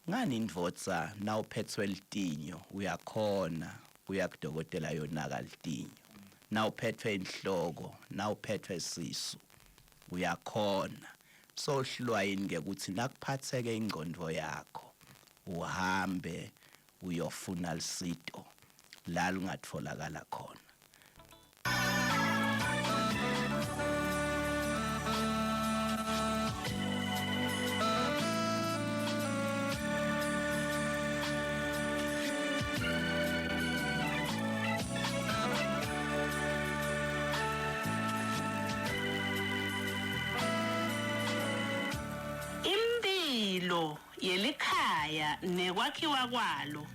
Ngani indvodza nawuphetswe litinyo uyakhona kuya kudokotela yonaka litinyo. Nawuphetfwe inhloko, nawuphetfwe sisu uyakhona. Sowuhlulwa yini ke kutsi nakuphatseke ingcondvo yakho uhambe uyofuna lusito la lungatfolakala khona. Imphilo yelikhaya nekwakhiwa kwalo.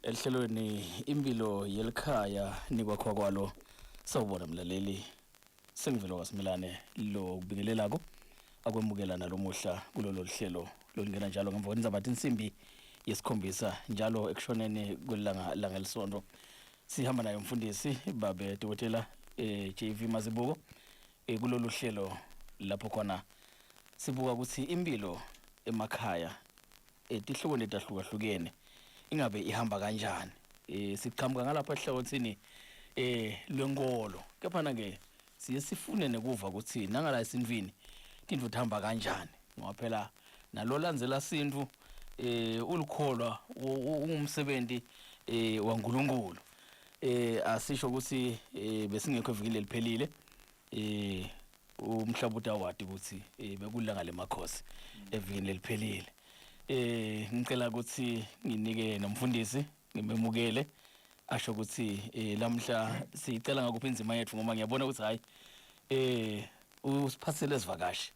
Ehlelweni impilo yelikhaya nikwakhiwa kwalo sawubona mlaleli Sengivelo kaSimelane lo kubingelelako akwemukela nalomuhla kulolo luhlelo lolungena njalo ngemva kwetindzaba tinsimbi yesikhombisa njalo ekushoneni kwelilanga langelisonto. Sihamba naye umfundisi babe dokotela eh, JV Mazibuko eh, kulolu hlelo lapho khona sibuka ukuthi impilo emakhaya etihlokweni letahlukahlukene ingabe ihamba kanjani eh siqhamuka ngalapha ehlangothini eh lwenkolo kepha ke siye sifune nekuva ukuthi nangala esintwini tintfo tihamba kanjani ngoba phela nalolandzela sintfu eh ulikholwa ungumsebenzi eh waNkulunkulu eh asisho ukuthi eh besingekho evikini leliphelile eh umhlaba utawati ukuthi eh, bekulanga lemakhosi evikini leliphelile eh ngicela ukuthi nginike nomfundisi ngimemukele asho ukuthi eh lamhla sicela ngakuphi inzima yethu ngoba ngiyabona ukuthi hayi eh usiphathele isivakashi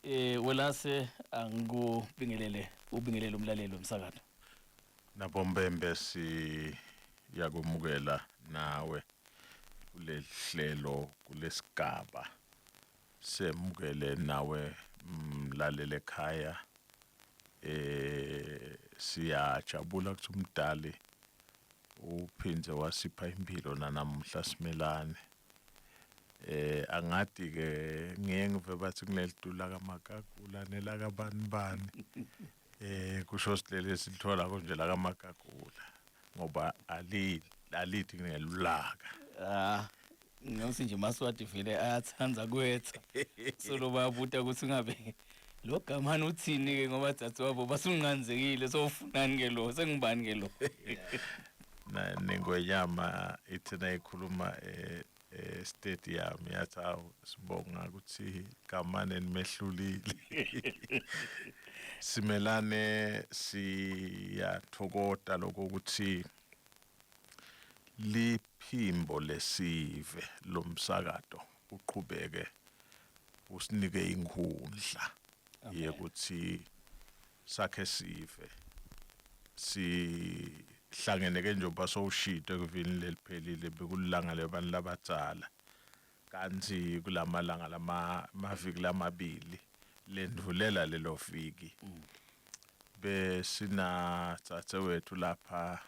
eh welase angikubingelele ubingelele umlaleli womsakazo Nabombembe siyakwemukela nawe kulelihlelo kulesigaba semukele nawe mlaleli ekhaya eh siyajabula ukuthi umdali uphindze wasipha impilo nanamuhla simelane eh angati ke ngiye ngive bathi kunelitula kamakakula nelakabani bani eh kusho silele silithola konje la kaMagagula ngoba ali alithi ngelulaka ah ngiyawuthi nje maswati vele ayathanda kwetha solo bayabuta ukuthi ngabe lo gamani uthini ke ngoba dzadze wabo basunqanzekile sowufunani ke lo sengibani ke lo na nengwenyama ithi nayikhuluma eh stadium yathi awu sibonga ukuthi gamane nimehlulile simelane siyathokota lokho ukuthi liphimbo lesive lomsakato uqhubeke usinike inkhundla yekuthi sakhe sive sihlangene ke njengoba sowushito ekuvini leliphelile bekulilanga lebantu labadzala kantsi kulamalanga lama maviki lamabili lendvulela lelo viki besina dzadze wethu lapha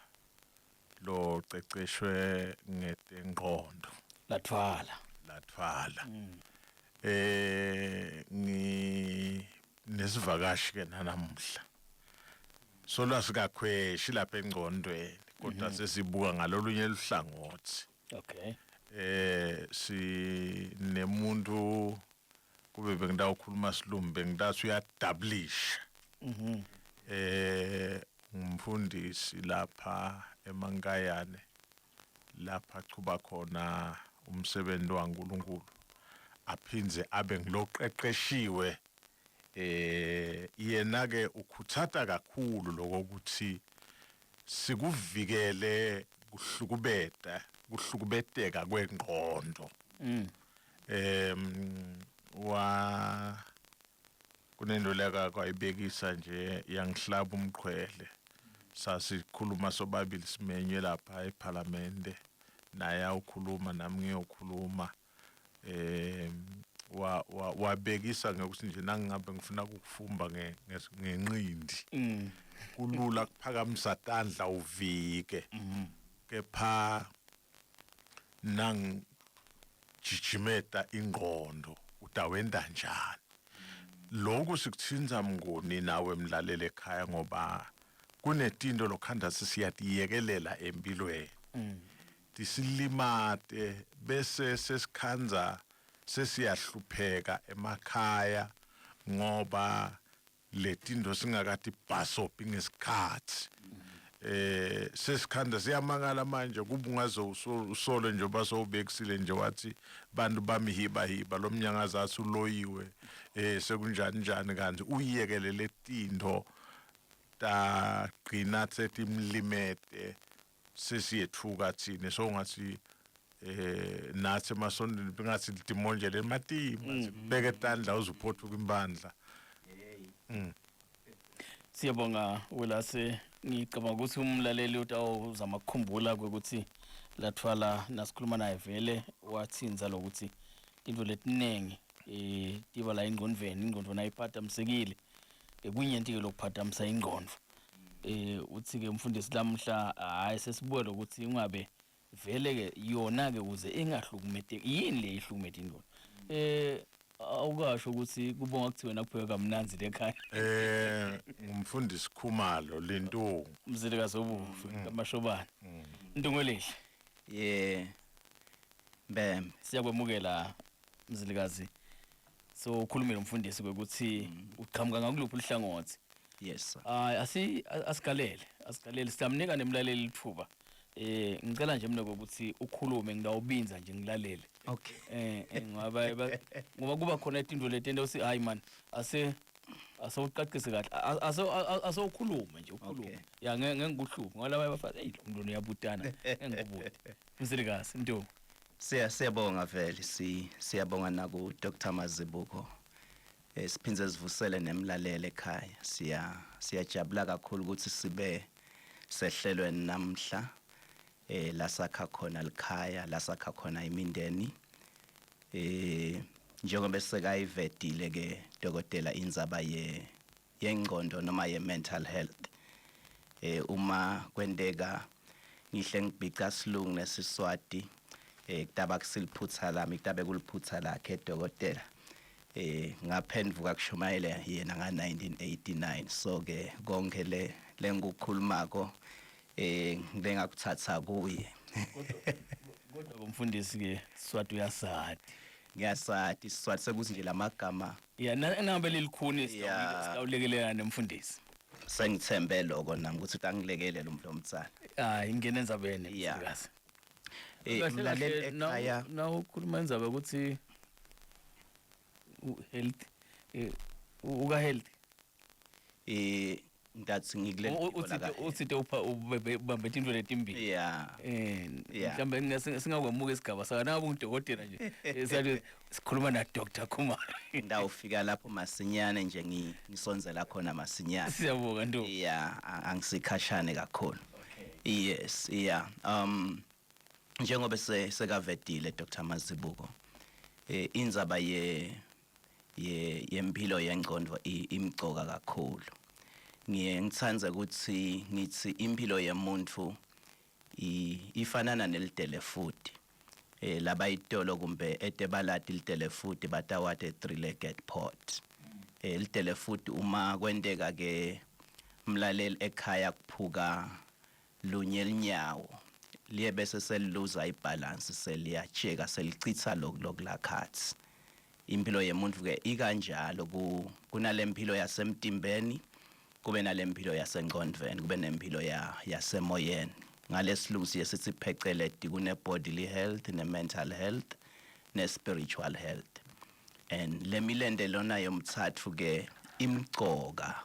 loceceshwe ngetengqondo lathwala lathwala eh ngi nesivakashi ke nanamuhla solwa sikakhweshi lapha engcondweni kodwa sesibuka ngalolunye luhlangothi okay eh sinemuntu kube bengitawukhuluma silumbi bengitathi uyadablisha mhm eh ngumfundisi lapha emankayane lapha achuba khona umsebenzi waNkulunkulu aphindze abe ngiloqeqeshiwe eh yena ke ukhuthata kakhulu lokuthi sikuvikele kuhlukubeta kuhlukubeteka kwengqondo mm. Em wa kunento leka kwayibekisa nje yangihlaba umqhwele sasikhuluma sobabili simenywe lapha ePhalamende naye awukhuluma nami ngiyokhuluma em wa wabekisa ngokuthi nje nangingabe ngifuna ukufumba ngenqindi mm. Kulula kuphakamisa tandla uvike. Kepha nang jijimeta ingqondo utawenta njani? Lokhu sikuthinta Mnguni nawe mlaleli ekhaya, ngoba kunetinto lokhanda sisiyatiyekelela empilweni. Tisilimate bese sesikhandza sesiyahlupheka emakhaya ngoba letinto singakati bhasopi ngesikhathi. Sesikhanda siyamangala manje kuba ungaze usole njengoba sowubekisile nje wathi bantu bamihiba hiba lo mnyangazi athi uloyiwe, sekunjani njani, kanti uyekele letinto tagcina setimlimete. Sesiyethuka thina, so ngathi nathi emasontweni bengathi lidimonje lematima sibeke tandla uzuphothuka imbandla. Siyabonga Welase, ngicabanga ukuthi umlaleli utawuzama ukukhumbula ukuthi lathwala nasikhuluma naye vele wathinza lokuthi into letiningi tiba la engqondvweni, ingqondo nayiphatamsekile, kunyenti ke lokuphatamisa ingqondo. Uthi ke umfundisi lamhla hayi sesibuke lokuthi ungabe vele ke yona ke uze ingahlukumete, yini le ihlukumete ingqondo? Awukasho ukuthi kubonga kuthi wena kupheka kamnanzi lekhaya. Ngumfundisi Khumalo lentungu. Umzilikazi obuve kamashobane. Ntungwelihle. Ye. Mbembe. Siyakwemukela Mzilikazi. So ukhulumile umfundisi kwekuthi uqhamuka ngakuluphi uhlangothi. Yes sir. Hayi, asigalele asigalele, siyamnika nemlaleli lithuba. Ngicela nje mina ukuthi ukhulume, ngidawubinza nje ngilalele. Ngoba kuba khona itinto letento usi hayi man, ase asewuqaqise kahle, ase asewukhulume nje ukhulume. Ya, ngeke ngikuhluphe ngoba laba bafazi, hey, lo muntu uyabutana, ngikubude. Mzilikazi Nto. Siyabonga vele, siyabonga naku Dr Mazibuko. Siphindze sivusele nemlaleli ekhaya. Siyajabula kakhulu ukuthi sibe sehlelweni namhla, la sakha khona likhaya, la sakha khona imindeni. Njengoba sekayivedile ke dokotela indzaba ye yengqondo noma ye mental health. Uma kwenteka ngihle ngibhica silungu nesiswati, kutaba kusiliphutha lami, kutabe kuliphutha lakhe dokotela. Ngaphendvuka kushumayela yena nga 1989, so ke konke le lengikukhulumako ngengakuthatha kuye. Kodwa kumfundisi ke Swati uyasati. Ngiyasati Swati, sekuthi nje lamagama Ya, nangabe lelikhuni sitawulekelela nemfundisi. Sengithembe lokho nami ukuthi utangilekelela umuntu omtsala. Hayi, ingena endzabeni mfundisi. Mlaleli ekhaya, na ukhuluma indzaba ukuthi health, uka health. Ngathi ngikule uthi upha ubambe into letimbili. Mhlambe singakwamuka isigaba saka nangabe ungudokotela nje, sathi sikhuluma na Dr Khumalo. Ndawufika lapho masinyane nje, ngisonzela khona masinyane. Siyabonga Nto. Yeah, angisikhashane kakhulu. Yes, yeah. Njengoba sekavedile Dr Mazibuko, indzaba ye ye yempilo yengqondo imcoka kakhulu. Ngiye ngitsandze ukuthi ngithi impilo yemuntu ifanana nelitelefuti. Labayitolo kumbe etebalati litelefuti batawate three-legged pot. Litelefuti uma kwenteka ke mlaleli ekhaya kuphuka lunye linyawo, liye bese seliluza ibalance, seliyajeka, selichitha lokhu lokulakhathi. Impilo yemuntu ke ikanjalo, kunalempilo yasemtimbeni, kube nalempilo yasengqondweni, kube nempilo yasemoyeni. Ngalesilungu siye sithi pheceleti kune bodily health, ne mental health, ne spiritual health. And le milente lona yomthathu ke imcoka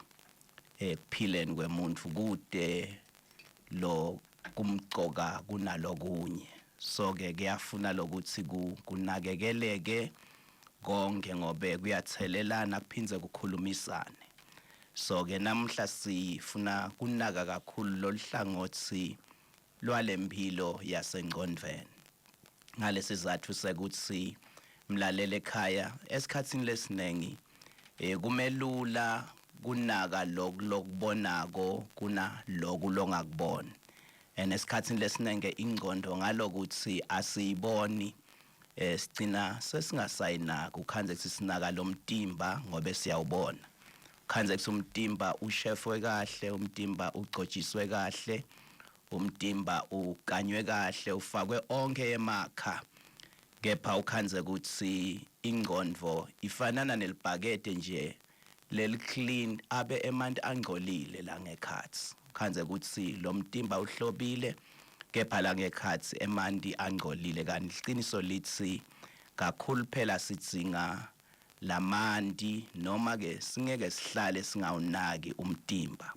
ekuphileni kwemuntu, kude lo kumcoka kunalokunye. So ke kuyafuna lokuthi kunakekeleke konke ngobe kuyathelelana kuphindze kukhulumisane. So ke namhla sifuna kunaka kakhulu loluhlangothi lwalempilo yasengqondweni. Ngalesi sizathu sekuthi mlaleli ekhaya, esikhatsini lesinengi kumelula kunaka loku lokubonako kuna loku longakuboni. And esikhatsini lesinenge ingqondo ngalokuthi asiyiboni, sigcina sesingasayinaki, ukhandze kuthi sinaka lomtimba ngobe siyawubona, ukhandze kuthi umtimba ushefwe kahle, umtimba ugcotshiswe kahle, umtimba ukanywe kahle, ufakwe onke emakha, kepha ukhandze kutsi ingqondo ifanana nelibhakede nje leli clean abe emanti angcolile la ngekhatsi. Ukhandze kutsi lo mtimba uhlobile, kepha la ngekhatsi emanti angcolile. Kanti iqiniso litsi kakhulu phela sidzinga lamanti, noma ke singeke sihlale singawunaki umtimba.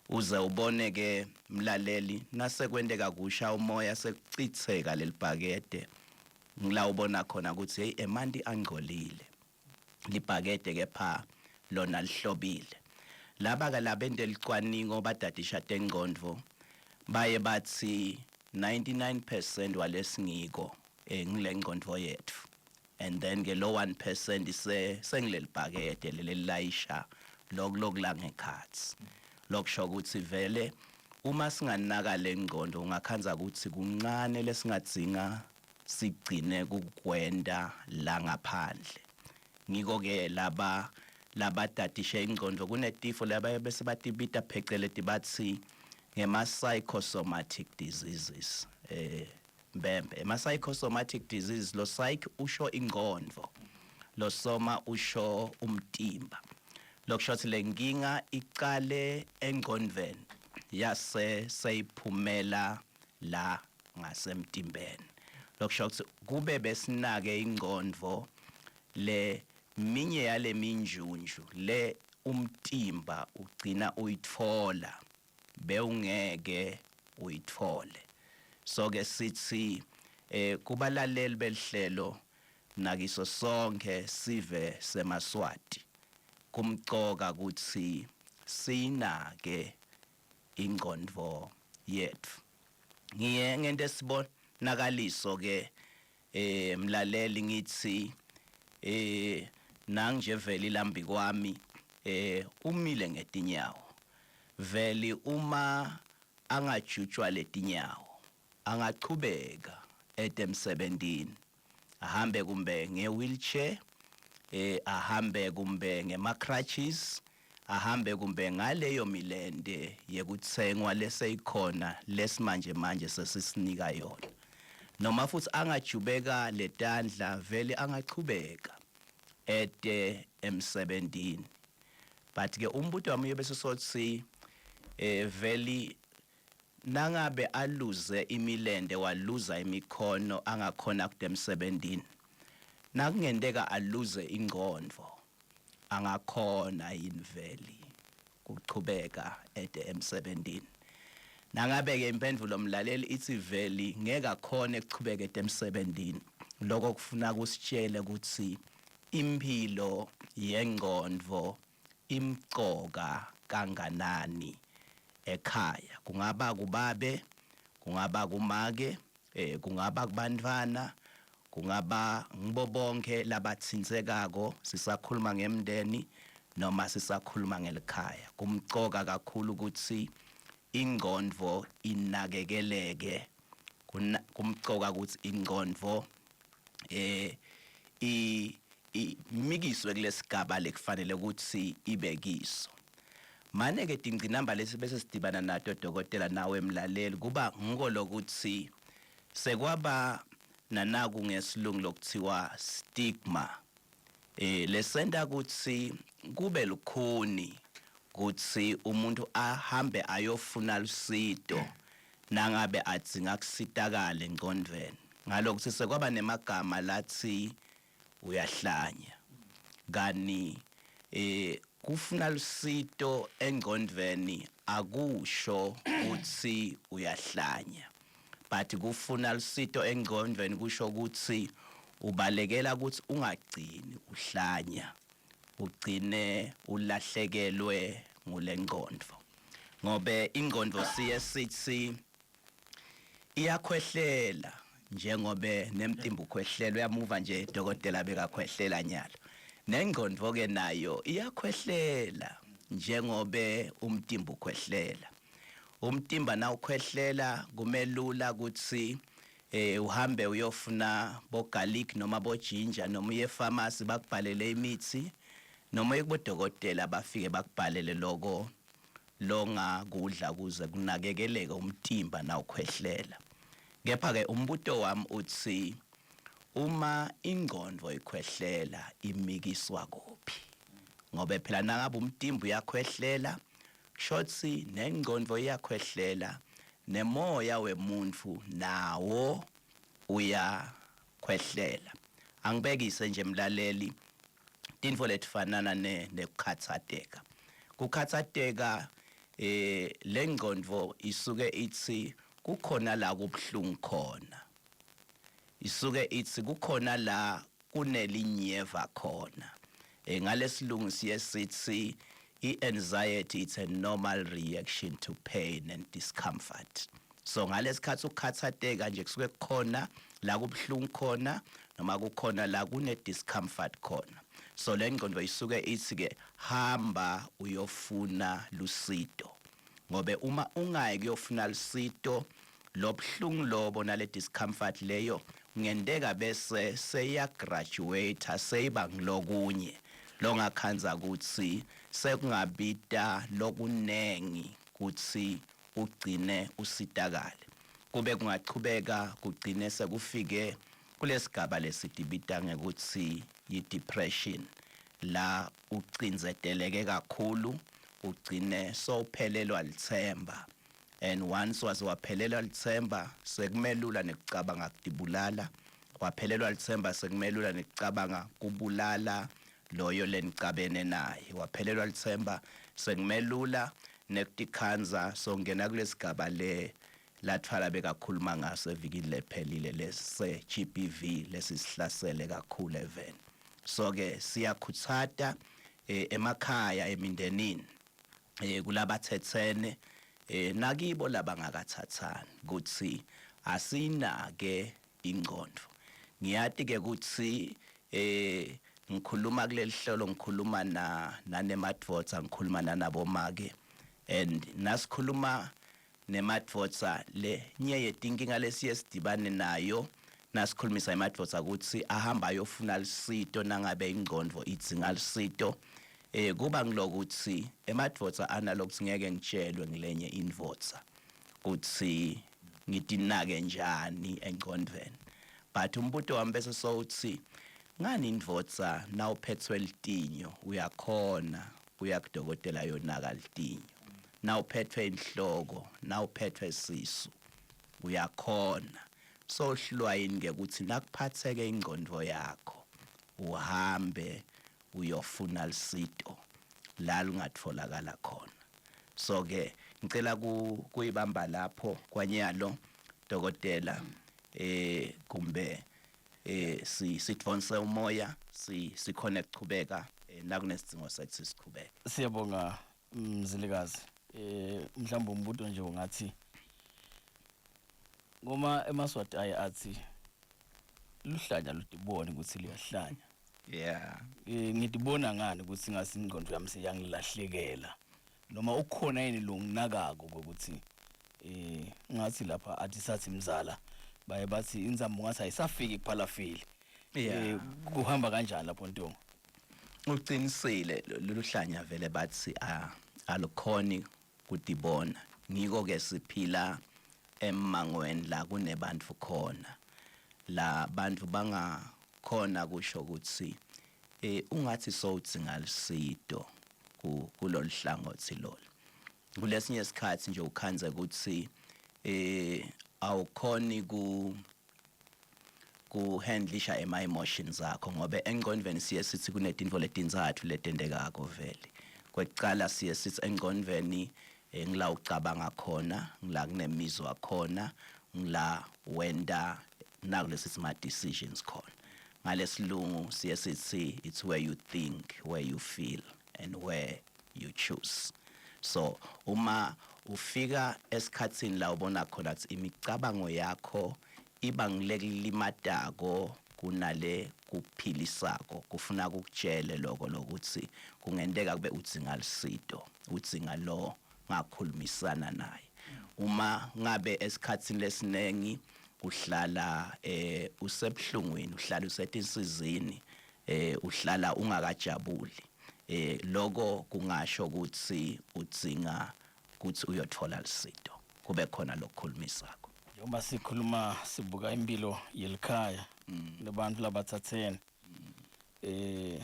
Uze ubone ke mlaleli, nasekwenteka kusha umoya, sekucitseka lelibhakede, ngila ubona khona ukuthi hey, emanti angcolile, libhakede kepha lona lihlobile. Laba ke labente licwaningo, badadisha tengcondvo, baye batsi 99% walesingiko ngile ngcondvo yetfu, and then ke lo 1% se sengilelibhakede lelilayisha loku lokula ngekhatsi. Lokusho ukuthi vele uma singanaka lengcondo, ungakhandza ukuthi kuncane lesingadzinga sigcine kukwenta la ngaphandle. Ngiko ke laba labadadishe ingcondo kunetifo laba bese batibita pheceleti batsi ngema psychosomatic diseases. Mbembe, ema psychosomatic diseases, lo psych usho ingqondo, lo soma usho umtimba. Lokusho ukuthi lenkinga icale engqondweni, yase seyiphumela la ngasemtimbeni. Lokusho ukuthi kube besinake ingqondo, le minye yale minjunju le umtimba ugcina uyitfola bewungeke uyithole. So ke sithi kubalaleli belihlelo nakiso sonke sive semaSwati, kumcoka kutsi siyinake ingqondvo yetfu. Ngiye ngente sibonakaliso ke, mlaleli, ngithi nang nje veli lambi kwami, umile ngetinyawo. Veli uma angajutshwa letinyawo, angachubeka ete emsebentini, ahambe kumbe nge-wheelchair, ahambe kumbe ngema-crutches, ahambe kumbe ngaleyo milente yekutsengwa leseyikhona lesimanje manje sesisinika yona, noma futhi angajubeka letandla, vele angachubeka ete emsebentini. But ke umbuto wami uyobe sothi, veli nangabe aluze imilende, waluza imikhono, angakhona kude emsebentini, nakungenteka aluze ingqondo, angakhona yini veli kuchubeka ete emsebentini? Nangabe ke impendvulo, mlaleli, ithi veli ngeke akhone kuchubeka ete emsebentini, lokho kufuna kusitshele ukuthi impilo yengqondo imcoka kanganani ekhaya, kungaba kubabe, kungaba kumake, kungaba kubantwana, kungaba ngibo bonke labatsintsekako. Sisakhuluma ngemndeni noma sisakhuluma ngelikhaya, kumcoka kakhulu ukuthi ingqondvo inakekeleke. Kumcoka ukuthi ingqondvo imikiswe kulesigaba lekufanele ukuthi ibe kiso. Mane ke tingcinamba lesi bese sidibana nato, dokotela, nawe mlaleli, kuba ngiko lokuthi sekwaba nanaku ngesilungu lokuthiwa stigma, lesenta kutsi kube lukhuni kutsi umuntu ahambe ayofuna lusito nangabe adzinga kusitakala engcondvweni, ngalokuthi sekwaba nemagama lathi uyahlanya. Kani kufuna lusito engcondvweni akusho kutsi uyahlanya, but kufuna lusito engcondvweni kusho kutsi ubalekela kutsi ungagcini uhlanya, ugcine ulahlekelwe ngulengcondvo, ngobe ingcondvo siye sithi iyakhwehlela njengobe nemtimba ukhwehlela. Uyamuva nje dokotela bekakhwehlela nyalo, nengcondvo ke nayo iyakhwehlela. Njengobe umtimba ukhwehlela, umtimba nawukhwehlela kumelula kutsi uhambe uyofuna bo garlic noma bo ginger, noma uye pharmacy bakubhalele imithi, noma uye kubodokotela bafike bakubhalele loko longakudla kuze kunakekeleke umtimba nawukhwehlela. Kepha ke umbuto wami utsi, uma ingcondvo ikhwehlela imikiswa kuphi? Ngobe phela nangabe umtimba uyakhwehlela, shotsi nengcondvo iyakhwehlela, nemoya wemuntfu nawo uyakhwehlela. Angibekise nje, mlaleli, tintfo letifanana nekukhatsateka. Kukhatsateka, lengcondvo isuke itsi kukhona la kubuhlungu khona, isuke itsi kukhona la kunelinyeva khona. Ngalesilungu siye sithi i-anxiety, it's a normal reaction to pain and discomfort. So ngalesikhathi ukukhathateka nje kusuke kukhona la kubuhlungu khona noma kukhona la kune discomfort khona. So le ngqondo isuke ithi ke hamba uyofuna lusito, ngobe uma ungayi kuyofuna lusito, lobuhlungu lobo nale discomfort leyo kungenteka bese seya graduate, seyiba ngilokunye longakhandza kutsi sekungabita lokunengi kutsi ugcine usitakale, kube kungachubeka kugcine sekufike kulesigaba lesitibita ngekutsi yi-depression, la ucindzeteleke kakhulu, ugcine sowuphelelwa litsemba. And once waze waphelelwa litsemba, sekumelula nekucabanga kutibulala. Waphelelwa litsemba, sekumelula nekucabanga kubulala loyo lenicabene naye. Waphelelwa litsemba, sekumelula nekutikhandza songena kulesigaba le lathwala bekakhuluma ngaso evikini lephelile, lese GBV lesisihlasele kakhulu eveni. So ke siyakhutsata emakhaya, emindenini, kulabathetsene, nakibo labangakathathani kutsi asinake ingcondvo. Ngiyati ke kutsi ngikhuluma kuleli hlelo, ngikhuluma na nanemadvodza, ngikhuluma nanabomake, and nasikhuluma nemadvodza, lenye yetinkinga lesiye sidibane nayo nasikhulumisa emadvodza kutsi ahamba ayofuna lusito nangabe ingcondvo idzinga lusito, kuba ngilokuthi emadvodza analokuthi ngeke ngitshelwe ngilenye indvodza kutsi ngitinake njani engcondvweni. But umbuto wami bese sowuthi, ngani indvodza nawuphethwe litinyo uyakhona uya kudokotela yonaka litinyo, nawuphethwe inhloko, nawuphethwe sisu uyakhona, sohlulwa yini ke kutsi nakuphatseke ingcondvo yakho uhambe uyofuna lusito la lungatfolakala khona? So ke ngicela kuyibamba lapho kwanyalo, dokotela, kumbe si sidvonse umoya, si sikhona ukuchubeka nakunesidingo sethi sichubeke. Siyabonga, Mzilikazi. Mhlawumbe umbuto nje ungathi ngoma emaSwati aye athi luhlanya ludibone ukuthi liyahlanya. Ngidibona ngani ukuthi ngasi ingqondo yami seyangilahlekela, noma ukhona yini lo nginakako ukuthi ngathi lapha athi sathi mzala baye bathi inzambo ngathi ayisafiki kuphalafili? Kuhamba kanjani lapho, Ntongo? Uqinisile, loluhlanya vele bathi alukhoni kutibona. Ngiko ke siphila emmangweni la kunebantu khona, la bantu bangakhona kusho ukuthi ungathi sowudzinga lusito kulolu hlangothi lolu. Kulesinye isikhathi nje ukhandze ukuthi awukhoni ku kuhandlisha ema emotions akho, ngobe engcondvweni siye sithi kunetintfo letintsatfu letentekako vele. Kwekucala siye sithi engcondvweni ngila ucabanga khona, ngila kunemizwa khona, ngila wenta nakulesithi ma decisions khona. Ngalesilungu siye sithi it's where you think, where you feel and where you choose. So uma ufika esikhatsini la ubona khona ukuthi imicabango yakho iba ngilekulimatako kunale. lokuphilisako kufuna kukutshele lokho lokuthi kungenteka kube udzinga lisito udzinga lo ngakhulumisana naye uma ngabe esikhatsini lesinengi uhlala eh usebuhlungwini uhlala usetinsizini eh uhlala ungakajabuli eh lokho kungasho ukuthi udzinga ukuthi uyothola lisito kube khona lokukhulumisako njengoba sikhuluma sibuka impilo yelikhaya labantu labathathene eh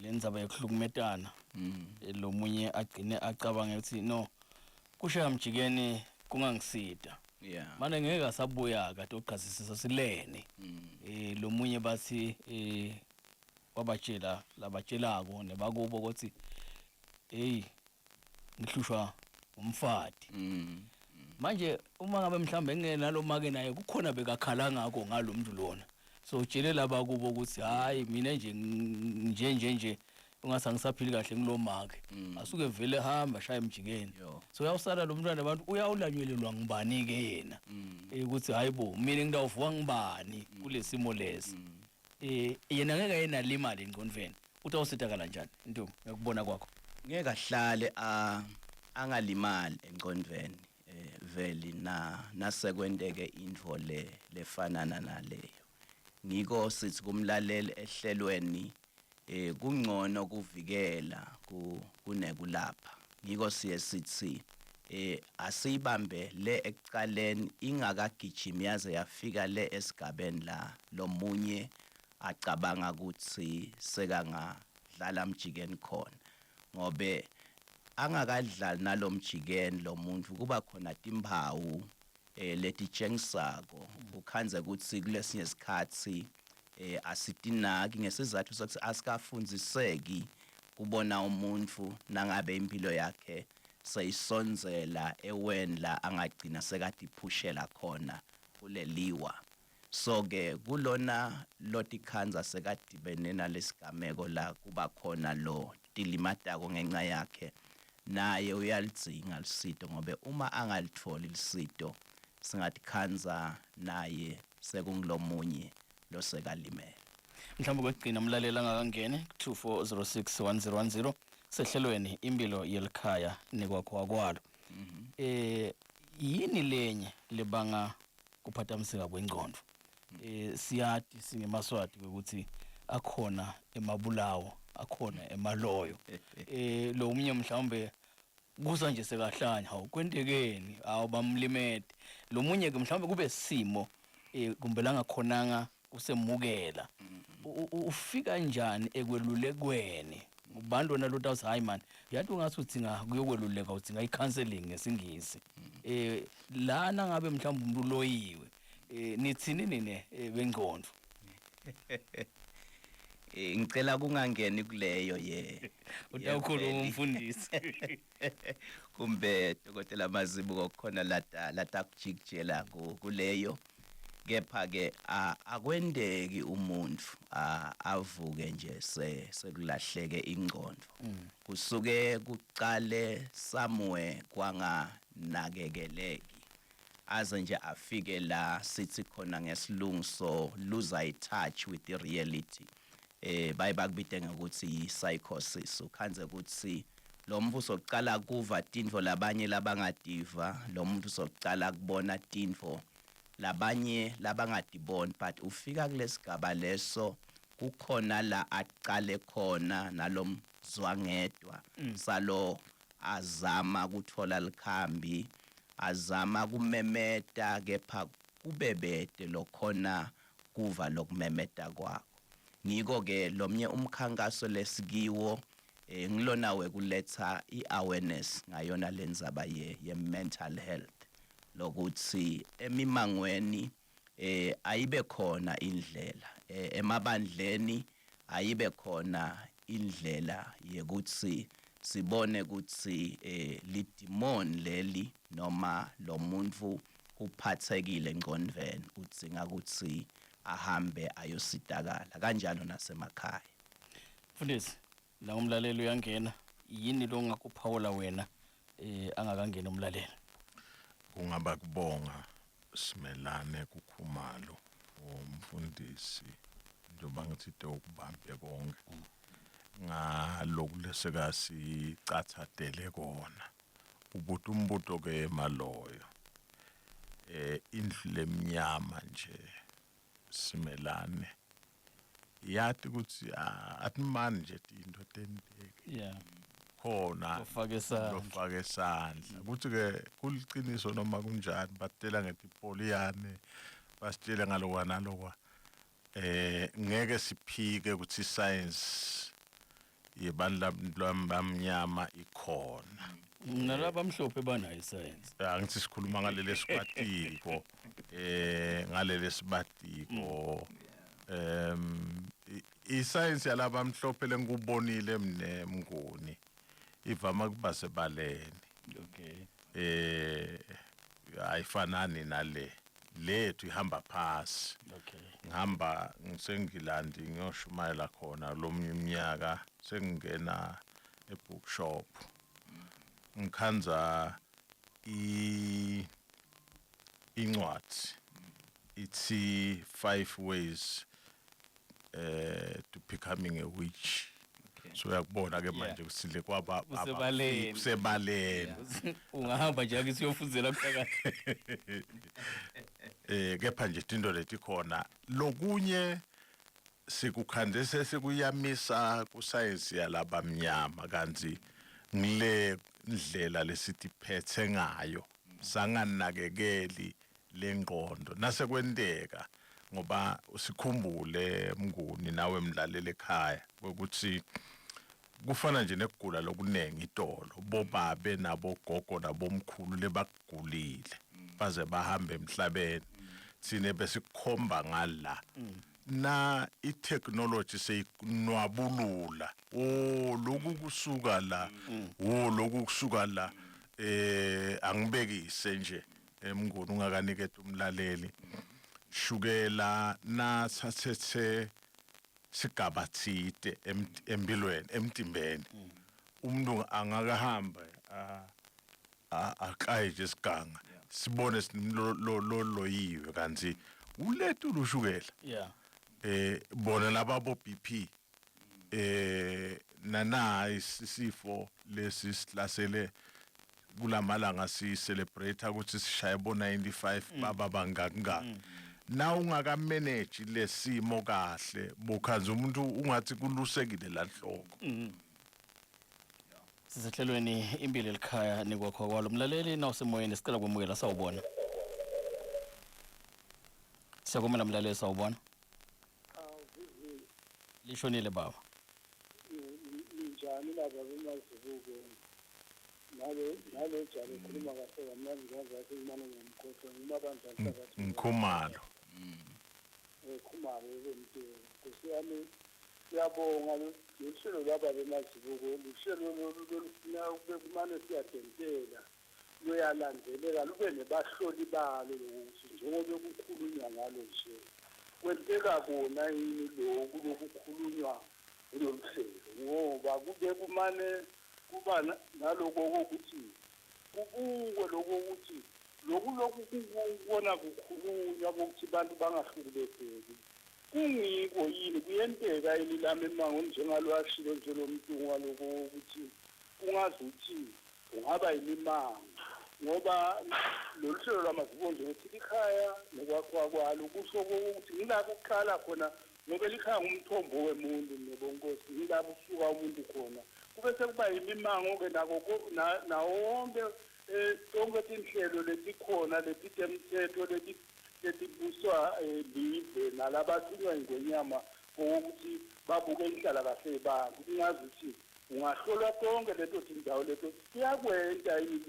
lendzaba yokuhlukumetana lo munye agcine acabange ukuthi no kushaya mjikeni kungangisida yeah mane ngeke asabuya kade ochazisisa silene eh lo munye bathi eh wabatshela labatshelako nebakubo ukuthi hey ngihlushwa umfati manje uma ngabe mhlambe ngingenalo make naye kukhona bekakhala ngakho ngalomuntu lona so utshele laba kubo ukuthi hayi mina nje nje nje nje ungathi angisaphili kahle ngilo make asuke vele hamba shaya emjikeni Yo. so uyawusala lo mntwana abantu uyawulanyelelwa ngubani ke yena ukuthi hayi bo mina ngidawuvuka ngibani kulesimo lesi eh yena ngeke ayenalo imali engqondweni utawusitakala njani ntombi ngakubona kwakho ngeke ahlale a angalimali engqondweni eh veli na nasekwenteke intfo le lefanana naleyo ngiko sithi kumlaleli ehlelweni eh kungcono kuvikela kunekulapha ngiko siye sithi eh asiyibambe le ekuqaleni ingakagijimi yaze yafika le esigabeni la lomunye acabanga ukuthi sekangadlala mjikeni khona ngobe angakadlali nalomjikeni lo muntu kuba khona timphawu eh letitshengisako ukhandze ukuthi kulesinye isikhathi eh asitinaki ngesizathu sokuthi asikafundziseki kubona umuntu nangabe impilo yakhe seyisondzela eweni la angagcina sekadiphushela khona kuleliwa so ke kulona lotikhandza sekadibene nalesigameko la kuba khona lo tilimatako ngenxa yakhe naye uyalidzinga lisito ngobe uma angalitholi lisito singatikhandza naye sekungilomunye losekalimele mhlawumbe kwekugcina umlaleli angakangeni 24061010 sehlelweni impilo yelikhaya nekwakhiwa kwalo eh yini lenye lebanga kuphathamiseka kwengqondo eh siyati singemaswati ukuthi akhona emabulawo akhona emaloyo eh lo munye mhlawumbe kusa nje sekahlanya hawu kwentekeni awu bamlimete lo munye ke mhlawumbe kube simo eh kumbe langakhonanga kusemukela ufika njani ekwelulekweni ubantu wena lo tawuthi hayi man yathi ungathi udzinga kuyokweluleka udzinga i-counseling ngesingisi eh lana ngabe mhlawumbe umuntu uloyiwe eh nithini nine bengqondo ngicela kungangeni kuleyo ye utawukhuluma umfundisi kumbe dokotela Mazibuko khona lata latakujikijela kuleyo kepha ke akwendeki umuntu avuke nje sekulahleke ingqondo kusuke kuqale somewhere kwanganakekeleki aze nje afike la sithi khona ngesilungu so lose i touch with the reality eh baye bakubite ngokuthi yi-psychosis ukhandze ukuthi lo muntu uzoqala kuva tintfo labanye labangativa lo muntu uzoqala kubona tintfo labanye labangatiboni but ufika kulesigaba leso kukhona la aqale khona nalomzwangedwa salo azama kuthola likhambi azama kumemeta kepha kubebede lokhona kuva lokumemeta kwakho ngiko ke lomnye umkhankaso lesikiwo eh ngilona wekuletha iawareness ngayona lenzaba ye, ye mental health lokuthi emimangweni eh ayibe khona indlela emabandleni ayibe khona indlela yekuthi sibone ukuthi eh lidimon leli noma lo muntu uphathekile engqondweni udzinga ukuthi ahambe ayositakala kanjalo nasemakhaya mfundisi la umlaleli uyangena yini lo ongakuphawula wena eh angakangeni umlaleli kungaba kubonga simelane kukhumalo umfundisi Njengoba ngitsite ukubambe konke ngaloku lesekasicathatele kona. Ubuta umbuto ke maloyo. Indlu lemnyama nje simelane yati kutsi atimani nje tinto tenteke. Khona lofake isandla. Lofake isandla. Kuthi ke kuliciniso noma kunjani, batela ngetipoliyane, basitshele ngalokwa nalokwa. Ngeke siphike ukuthi science yebantu labamnyama ikhona. Nalabamhlophe banayo isayensi. Angithi sikhuluma ngaleli sikwatiko, ngaleli sibatiko. Isayensi yalabamhlophe lengikubonile mne Mnguni ivama kuba sebaleni. Ayifanani nale lethu, ihamba phasi. Ngihamba ngisengilandi ngiyoshumayela khona lomunye umnyaka, sengingena ebookshop, ngikhandza incwadi ithi 5 ways to becoming a witch. So uyakubona ke manje kusile kwaba Kusebaleni. Kusebaleni. Ungahamba nje ake siyofundzela kuphakathi. Kepha nje tinto letikhona, lokunye sikukhande sesikuyamisa kusayensi yalabamnyama, kanti ngile ndlela lesitiphethe ngayo, sanganakekeli lengqondo nasekwenteka. Ngoba sikhumbule Mnguni, nawe mlaleli ekhaya, ukuthi kufana nje nekugula lokunengi itolo, bobabe nabogogo nabomkhulu lebakugulile baze bahambe emhlabeni, thine besikukhomba ngala na i-technology seyinwabulula. Oh, lokhu kusuka la, oh, lokhu kusuka la. Angibekise nje emnguni ungakaniketa umlaleli, shukela nathathethe sigaba thite empilweni, emtimbeni, umuntu angakahamba aqaye nje isiganga, sibone loyiwe, kanti ulethu ushukela. Bona laba bo BP nana isifo lesi sihlasele kulamalanga, si celebrate ukuthi sishaye bo 95 baba bangakangaka. Na ungaka manage lesimo kahle, bukhanza umuntu ungathi kulusekile la nhloko. Sisehlelweni Impilo Elikhaya Nekwakhiwa Kwalo. Mlaleli nawusemoyeni, sicela kwemukela. Sawubona, siyakumela mlaleli, sawubona. Lishonile baba. Ninjani laba bemazibuko? Nale jalo ukhuluma kahle kamnandi, ngazathi kumane ngiyamkhohlwa, ngimabandla nhlakathi. Ngikhumalo. Khumalo ebemtini. Nkosi yami, siyabonga loluhlelo lwaba bemazibuko, luhlelo lolufuna kube kumane siyadentela, luyalandzeleka, lube nebahloli balo, lokuthi njengoba kukhulunywa ngalo nje, kwenteka kona yini loku lokukhulunywa kulolu hlelo? Ngoba kube kumane kuba naloko kokuthi kubukwe lokho ukuthi loku lokhu kubona kukhulunywa kokuthi abantu bangahlukubezeki, kungiko yini, kuyenteka yini lami emango njengalwashilo nje lo mntu waloko ukuthi kungazuthi kungaba yimimango. Ngoba lolu hlelo lwamazibuko nje ukuthi likhaya nokwakhiwa kwalo, kusho ukuthi ngila kuqala khona, ngoba likhaya ngumthombo wemuntu nebonkosi, ngila kusuka umuntu khona, kube sekuba yimimango-ke nako nawo wonke tonke tinhlelo letikhona letitemthetho letibuswa live nalabathunywa ingwenyama kokuthi babuke inhlala kahle yebantu. Kungazi ukuthi ungahlolwa konke leto tindawo leto, kuyakwenta yini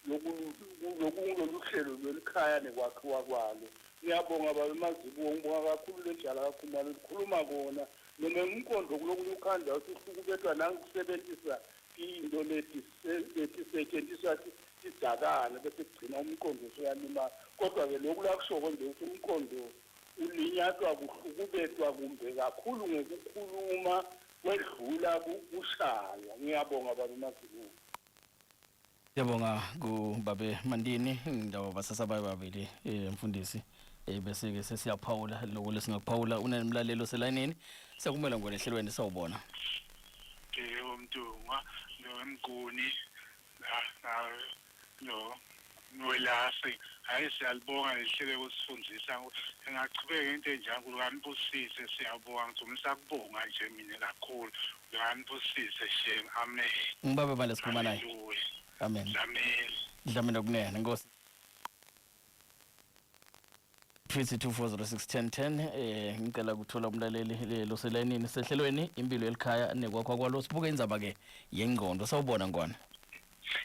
loku loku hlelo lwelikhaya nekwakhiwa kwalo. Ngiyabonga babe Mazibuko, ngibonga kakhulu lejala kakhumalo likhuluma kona noma umqondo kulokunye ukhanda ukuthi uhlukubetwa nangokusebenzisa into letisetshenziswa tidzakane, bese kugcina umqondo usuyalimala. Kodwa-ke lokhu lakushoko nje ukuthi umqondo ulinyatwa kuhlukubetwa kumbe kakhulu ngekukhuluma kwedlula kushaywa. Ngiyabonga babe Mazibuko. Siyabonga kubabe Mandini, ndawo basasabaye babili, mfundisi. Bese ke sesiyaphawula lokho lesingakuphawula. Unemlalelo selayinini, siyakumela ngwena ehlelweni, sawubona. Yebo, Mntungwa noMguni na no Nwelase, hayi, siyalibonga lihlele kusifundisa. Engachubeka into enjalo, kanibusise, siyabonga. Ngithumisa kubonga nje mina kakhulu, kanibusise shem, amen. Ngibabe bale sikhuluma naye? Haleluya. Amen. Dlamini. Dlamini okunene inkosi. 2406100. Ngicela ukuthola umlaleli loselayinini sehlelweni impilo elikhaya nekwakho kwalo. Sibuke indzaba ke yengqondo. Sawubona, ngwana.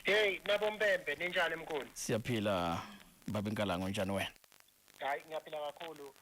Hey, nabompembe, ninjani mkhulu? Siyaphila, babe Nkalango, njani wena? Hayi, ngiyaphila kakhulu,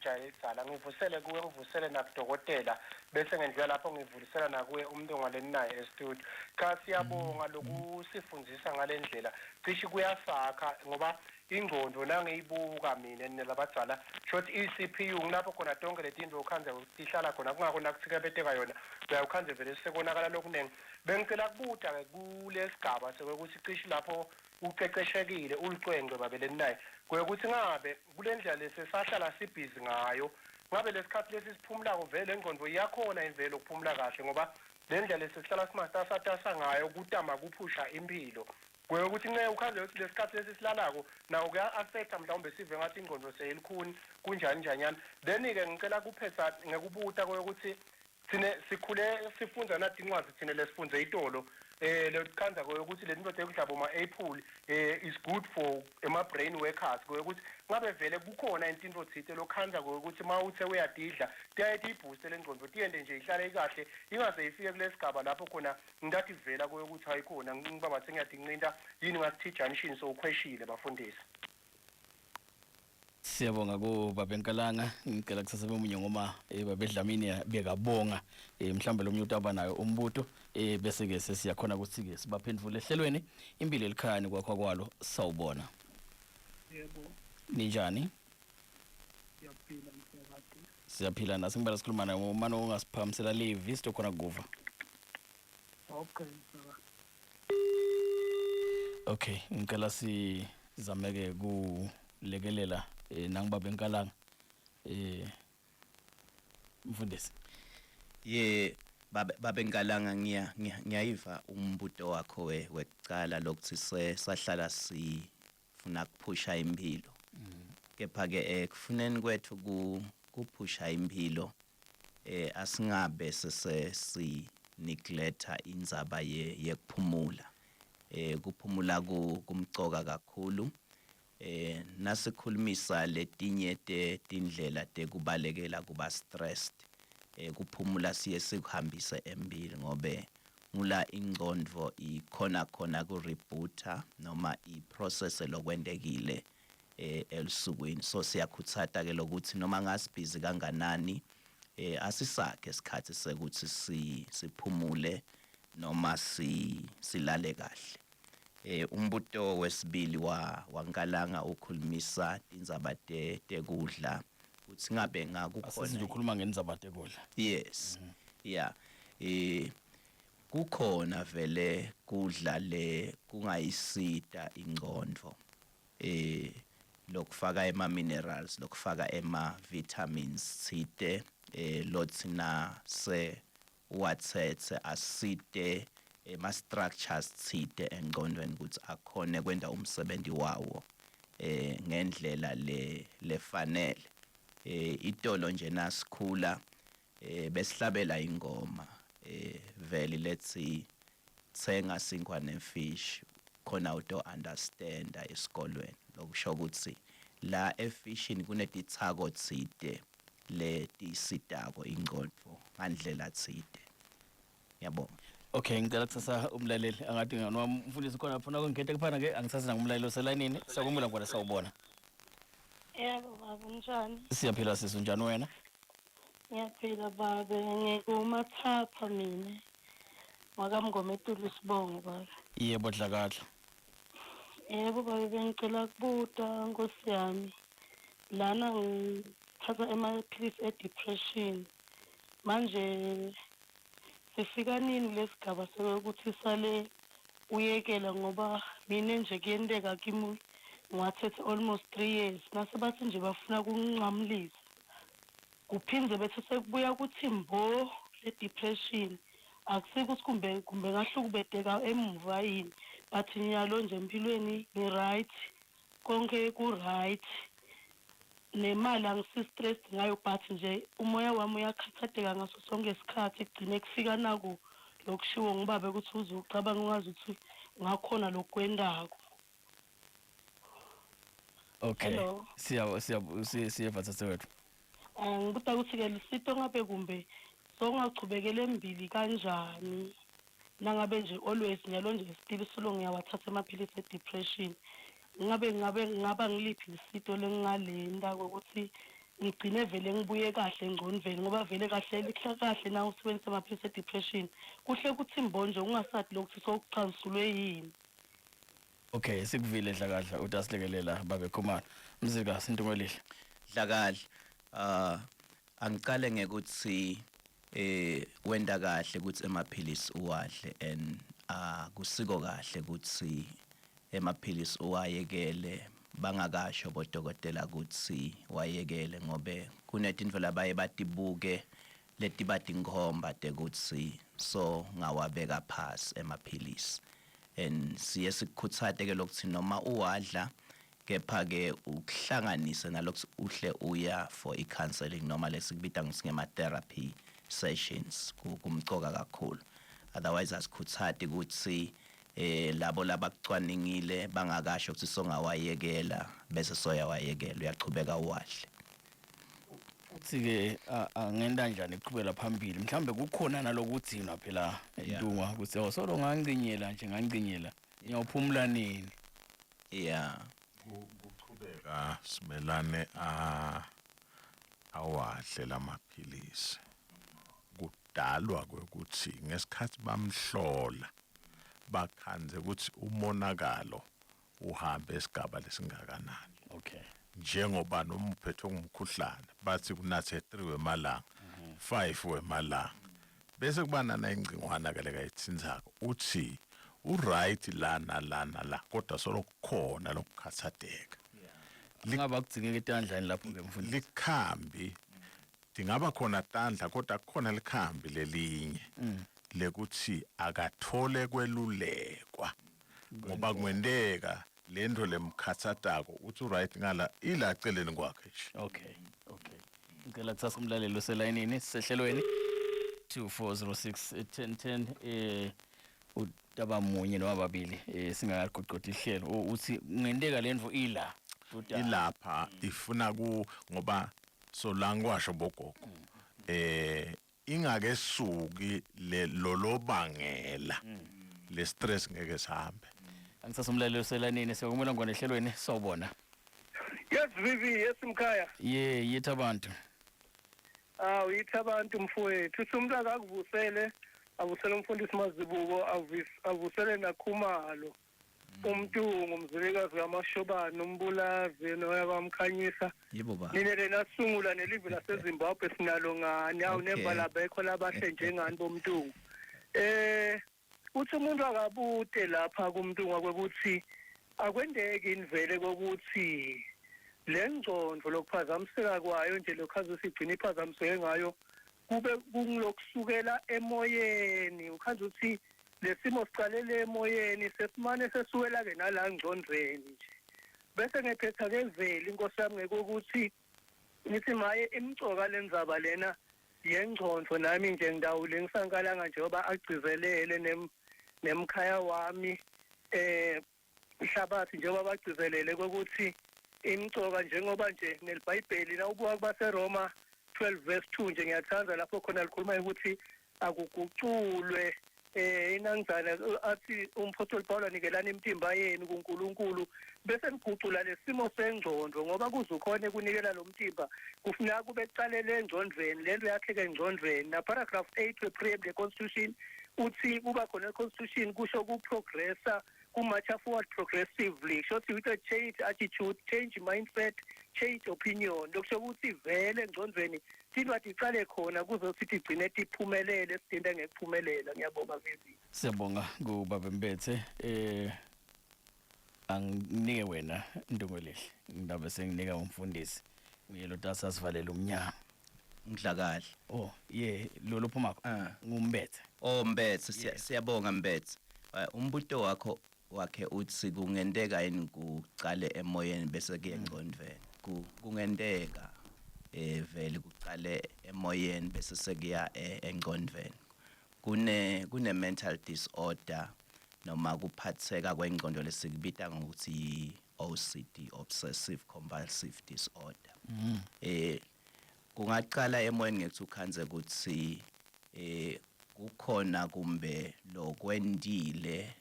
Jayisala. Ngivusele kuwe, ngivusele nakudokotela, bese ngendlula lapho ngivulisela nakuye umuntu ongaleni naye e-studio. Cha, siyabonga lokusifundzisa ngalendlela. Cishe kuyasakha ngoba ingqondo nangiyibuka mina nelabadzala short i-CPU ngilapho khona tonke letinto ukhandze tihlala khona, kungako nakuthikabeteka yona uyawukhandze vele sekonakala lokuningi. Bengicela kubuta-ke kulesigaba sekwekuthi cishe lapho uceceshekile ulicwengcwe babeleni naye kwekuthi ngabe kule ndlela lesesahlala sibhizi ngayo, ngabe lesikhathi lesi siphumulako vele lengqondo iyakhona imvelo ukuphumula kahle, ngoba le ndlela lesesihlala simatasatasa ngayo kutama kuphusha impilo kwekuthi nce ukhandze ukuthi lesikhathi lesi silalako nawo kuya-affecta, mhlawumbe sive ngathi ingqondo seyilikhuni kunjani njanyana. Then-ke ngicela kuphetha ngekubuta kwekuthi thine sikhule sifundza nathi incwadi thine lesifundze itolo lekhandza ukuthi le nto tekudla boma apple is good for ema brain workers, ukuthi ngabe vele kukhona into tsite lokhandza ukuthi mawuthe uyadidla tiyaye tiyibooste lengqondo, tiyende nje ihlale ikahle, ingaze ifike kulesigaba lapho khona ngitathi vela kuyokuthi hayi khona ngibaba sengiyadincinta yini ngathi junction sowukhweshile bafundisi. Siyabonga ku babe Nkalanga. Ngicela kusasa bemunye ngoma babe Dlamini bekabonga, mhlawumbe lo umuntu abanayo umbuto, bese ke sesiyakhona ukuthi ke sibaphendvule ehlelweni impilo elikhaya kwakho kwalo. Sawubona. Yebo. Ninjani? Siyaphila, msakade. Siyaphila nasi. Ngibala sikhuluma naye umane ungasiphakamisela livi sitokhona kuva. Okay, msakade. Okay, ngicela sizameke kulekelela nangibabe Nkalanga, mfundisi. Ye, babe Nkalanga, ngiyayiva umbuto wakho wekucala lokuthi sahlala sifuna kuphusha impilo, kepha ke ekufuneni kwethu kuphusha impilo asingabe sese si neglecta indzaba yekuphumula. Kuphumula kumcoka kakhulu. Nasikhulumisa letinye tindlela tekubalekela kuba stressed, kuphumula siye sikuhambise embili ngobe ngula ingcondvo ikhona khona ku reboota noma iprocess lokwentekile elusukwini. So siyakhutsata ke lokuthi noma ngasibhizi kanganani, asisakhe isikhathi sekuthi siphumule noma silale kahle. Umbuto wesibili wa wankalanga ukhulumisa tindzaba tekudla kuthi ngabe ngakukhona Asithi ukhuluma ngendzaba tekudla. Yes, yeah, kukhona vele kudla le kungayisita ingcondvo, lokufaka ema minerals, lokufaka ema vitamins tsite, lothi na se uwatsetse asite ema structures tsite engcondweni ukuthi akhone kwenta umsebenzi wawo ngendlela le lefanele. Itolo nje nasikhula besihlabela ingoma vele lethi tsenga sinkwa nefish khona uto understanda esikolweni, lokusho ukuthi la efishini kunetitsako tsite letisitako ingcondvo ngandlela tsite. Ngiyabonga. Okay, ngicela kusasa umlaleli angathi noma mfundisi khona funa ukungikhetha kuphana ke angithathe nangumlaleli oselayinini. Siyakumula ngona, sawubona. Yebo baba, unjani? Siyaphila sisi, unjani wena? Ngiyaphila babe, ngikumathapha mina. Wakamngometulu sibongo baba. Yebo, Dlakadla. Yebo babe, bengicela kubuta nkosi yami. Lana ngithatha amaphilisi e-depression. Manje sifika nini lesigaba sokuthi sale uyekela, ngoba mina nje kuyenteka kimi. Ngiwathethe almost 3 years. Nase bathi nje bafuna kungincamulisa. Kuphindze bese sekubuya kuthi mbo le depression. Akusikuthi kumbe kumbe ngahlukubeteka emuva yini. But nyalo nje empilweni ngi right. Konke ku right. Nemali angisi stress ngayo, but nje umoya wami uyakhathatheka ngaso sonke isikhathi. Kugcine kufika naku lokushiwo ngibabe ukuthi uze ucabanga ungazi ukuthi ngakhona lokwendako. Okay. Hello. Siya siya siyeva tsatse. Ngibuta ukuthi-ke lisito ngabe kumbe songachubekela embili kanjani, nangabe nje always nyalo nje still solo ngiyawathatha amaphilisi e-depression, ngabe ngabe ngaba ngiliphi lisito lengingalenta ukuthi ngigcine vele ngibuye kahle engcondvweni? Ngoba vele kahle lihle kahle na usebenzisa amaphilisi e-depression, kuhle kuthi mbonje ungasadi lokuthi sowucansulwe yini. Okay, sikuvile Dlakadla, utasilekelela babe Khumalo. Mzika sinto elihle. Dlakadla, angicale ngekuthi wenda kahle ukuthi emaphilisi uwadle, and kusiko kahle ukuthi emaphilisi uwayekele bangakasho bodokotela ukuthi wayekele, ngobe kunetintfo labaye batibuke letiba tinkhomba tekuthi so ngawabeka phasi emaphilisi. And siye sikukhutsate ke lokuthi noma uwadla, kepha ke ukuhlanganise nalokuthi uhle uya for i-counseling noma lesikubita ngekutsi ngema-therapy sessions, kumcoka kakhulu. Otherwise asikhutsati ukuthi labo labakucwaningile bangakasho ukuthi songawayekela bese soyawayekela, uyachubeka uwadle. Uthi ke angenda njani ukuqhubela phambili? Mhlambe kukhona nalokugcinwa phela, Ntungwa, ukuthi oh, solo ngancinyela nje, ngancinyela, ngiyawuphumula nini? Kuchubeka simelane a awadle lamaphilisi kudalwa kwekuthi ngesikhathi bamhlola bakhandze ukuthi umonakalo uhambe esigaba lesingakanani. Njengoba noma uphethwe ngumkhuhlane bathi kunathe 3 wemalanga, 5 wemalanga, bese kuba nana ingcingwana ke lekayithinzako, uthi uright lana lana la, kodwa solo kukhona lokukhathateka. Ngaba kudzingeka etandleni lapho ke, mfundisi? Likhambi tingaba khona tandla, kodwa kukhona likhambi lelinye lekuthi akathole kwelulekwa, ngoba kwenteka lento lemkhathatako uthi uright ngala ila celeni kwakhe nje. Okay, ngicela kusasa umlaleli oselayinini sisehlelweni 2406 1010, utaba munye noma babili, singakaqoqodi ihlelo. Uthi kungenteka lento ila Ilapha ifuna ku ngoba solangiwasho bogogo ingakesuki le lolobangela le stress ngeke sihambe. Angisasa umlaleli oselayinini, siyakumela ngwane ehlelweni, sawubona. Yes Vivi, yes mkhaya. Ye, yethu abantu. Awu, yithi abantu mfowethu. Uthi umuntu akakuvusele, avusele umfundisi Mazibuko, avusele naKhumalo. Umntungu umzilikazi kaMashobane, umbulazi noya kwamkhanyisa. Yebo ba. Nine lenasungula nelive laseZimbabwe sinalo ngani, awu, nemva labekho labahle njengani bomntungu. Uthi umuntu akabute lapha kumntungwa kwekuthi akwendeki invele kokuthi le ngcondvo lokuphazamiseka kwayo nje lokhazi sigcina iphazamiseke ngayo kube kungilokusukela emoyeni, ukhazi ukuthi lesimo sicalele emoyeni, sesimane sesukela ke nala ngcondvweni nje. Bese ngephetha ke veli inkosi yami ngekuthi ngithi maye imcoka lendzaba lena yengcondvo, nami nje ngidawule ngisankalanga njengoba agcizelele nemkhaya wami ihlabathi, njengoba bagcizelele kokuthi imcoka, njengoba nje neliBhayibheli nawubuka kubaseRoma 12 verse 2 nje, ngiyathanda lapho khona likhuluma ukuthi akuguculwe inangizana, athi umpostoli Paul, nikelani imitimba yenu kuNkulunkulu bese nigucula lesimo sengcondo, ngoba kuze ukhone kunikela lo mtimba kufuneka kube kucalele engcondvweni, lento yakheke engcondvweni. Na paragraph 8 we-preamble constitution uthi kuba khona constitution kusho kuprogressa, kumarcha forward progressively, kusho ukuthi with a change attitude, change mindset, change opinion, lokusho ukuthi vele engcondvweni tilwa ticale khona kuze sithi igcine tiphumelele, sidinda ngekuphumelela. Ngiyabonga Vivi. Siyabonga kubaba Mbethe. Anginike wena Ntungwelihle, ngidabe senginika umfundisi. Uye lo tasa sivalele umnyango. Ngidla kahle. Oh, ye lo lophumako. Ah. Ngumbethe. Oh Mbethe, siyabonga Mbethe. Umbuto wakho wakhe uthi kungenteka yini kucale emoyeni bese kuye engcondvweni. Kungenteka vele kucale emoyeni bese sekuya engcondvweni. Kune mental disorder noma kuphatheka kwengcondo lesikubita ngokuthi OCD, obsessive compulsive disorder. Kungaqala emoyeni ngethi ukhanze ukuthi kukhona kumbe lokwendile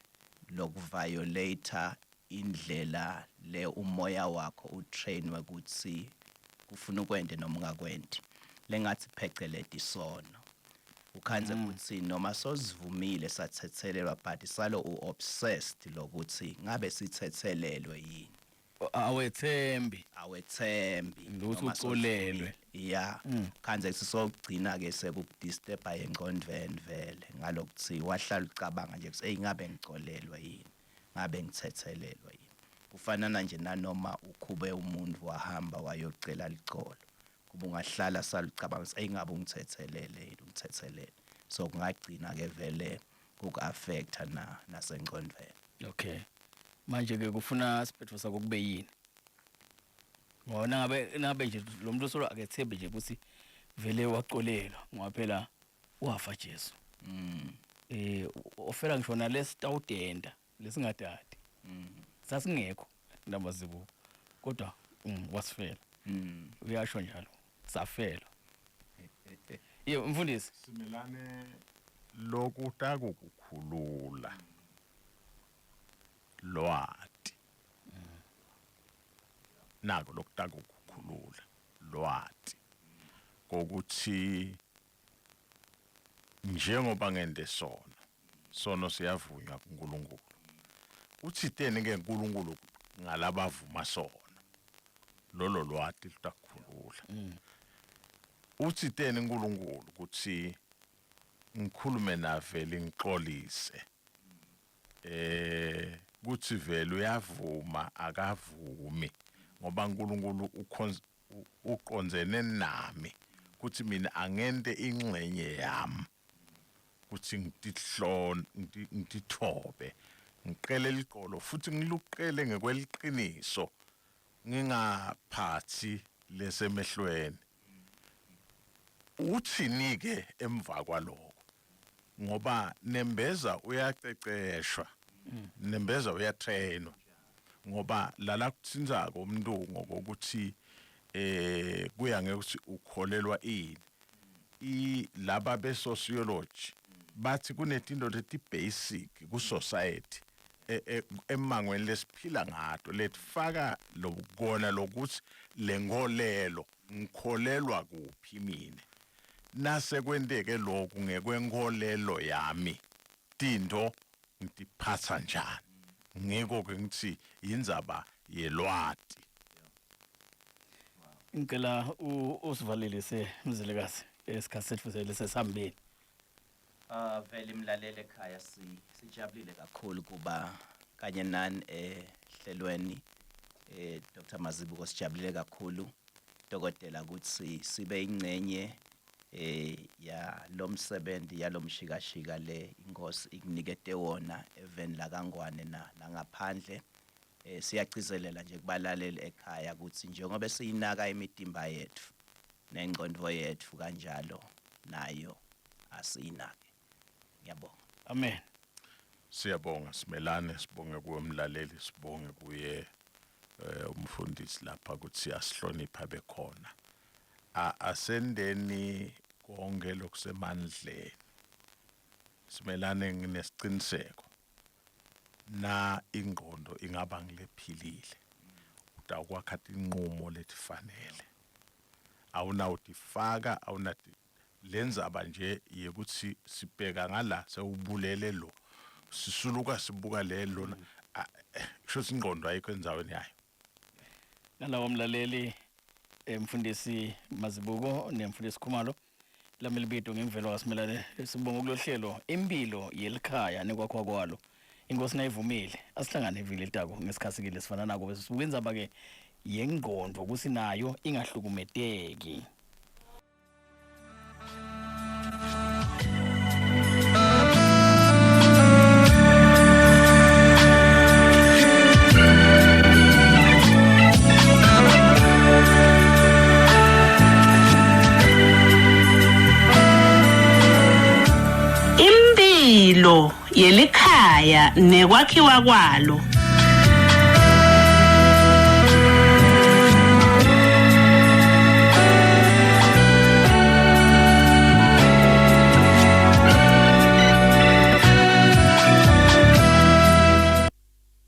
lokuviolate indlela le umoya wakho utrainwe ukuthi kufuna ukwende noma ungakwenti, lengathi pheceleti isono. Ukhanze ukuthi noma sozivumile sathethelelwa, but salo u-obsessed lokuthi ngabe sithethelelwe yini. Awethembi. Awethembi. Ukuthi noma uxolelwe. sozivumile. Ya, khanze sisogcina ke sekukudisturba engqondweni vele ngalokuthi wahlala ucabanga nje ukuthi hey, ngabe ngicolelwe yini, ngabe ngithethelelwe yini. Kufanana nje nanoma ukhube umuntu wahamba wayocela licolo, kuba ungahlala salucabanga ukuthi hey, ngabe ungithethelele yini, ungithethelele. So kungagcina ke vele kuku-affecta na nasengqondweni. Okay, manje ke kufuna siphetho sakho kube yini? Ngoba nangabe nje lo muntu solo akethembi nje ukuthi vele wacolelwa, ngoba phela wafa Jesu. Ofela ngisho nalesitawudenda lesingadadi. Sasingekho namazibuko, kodwa wasifela. Uyasho njalo, safela. Yebo mfundisi. Simelane lokutakukukhulula lwati. Nako lokutakukukhulula lwati kokuthi njengoba ngente sono, sono siyavunywa kuNkulunkulu. Uthiteni ke uNkulunkulu ngalabavuma sono? Lolo lwati lutakukhulula. Uthiteni uNkulunkulu ukuthi ngikhulume navele ngixolise? Kuthi vele uyavuma akavumi, ngoba uNkulunkulu uqondzene nami kuthi mina angente ingxenye yami kuthi ngitithobe, ngiqele liqolo futhi ngiluqele ngekweliqiniso, ngingaphathi lesemehlweni. Uthini ke emva kwaloko? Ngoba nembeza uyaceceshwa, nembeza uyatrainwa, ngoba lala kuthinzako umuntu ngokuthi kuya ngekuthi ukholelwa ini. Laba be sociology bathi kunetinto leti basic ku society emangweni lesiphila ngato letifaka lokona lokuthi lenkolelo ngikholelwa kuphi mina. Nase kwenteke lokhu ngekwenkolelo yami, tinto ngitiphatha njani? Ngiko ke ngithi indzaba yelwati. Ngicela usivalelise Mzilikazi, esikhathi sethu sesihambile. Vele imlalele ekhaya, sijabulile kakhulu kuba kanye nani ehlelweni. Dr Mazibuko, sijabulile kakhulu dokotela ukuthi sibe ingcenye ya lomsebenzi yalomshikashika le inkosi ikunikete wona eveni la kaNgwane na nangaphandle. Siyagcizelela nje kubalaleli ekhaya ukuthi njengoba siyinaka imitimba yethu nengqondo yethu kanjalo nayo asiyinake. Ngiyabonga. Amen. Siyabonga Simelane, sibonge kuwe mlaleli, sibonge kuye umfundisi lapha ukuthi asihlonipha bekhona. Asendeni konke lokusemandleni. Simelane, nginesiqiniseko na ingqondo ingaba ngilephilile, utakwakha tinqumo letifanele. Awunawutifaka, awunati lenzaba nje yekuthi sibheka ngala sewubulele lo, sisuluka sibuka le lona, kusho ukuthi ingqondo ayikho endzaweni yayo. Nalawo mlaleli, mfundisi Mazibuko nemfundisi Khumalo, lami libito ngemvelo kaSimelane. Sibonga kulohlelo impilo yelikhaya nekwakhiwa kwalo. Inkosi nayivumile asihlangane iviki letako ngesikhathi ke lesifana nako bese sibuka indzaba ke yengqondo ukuthi nayo ingahlukumeteki. Impilo yelikhaya nekwakhiwa kwalo.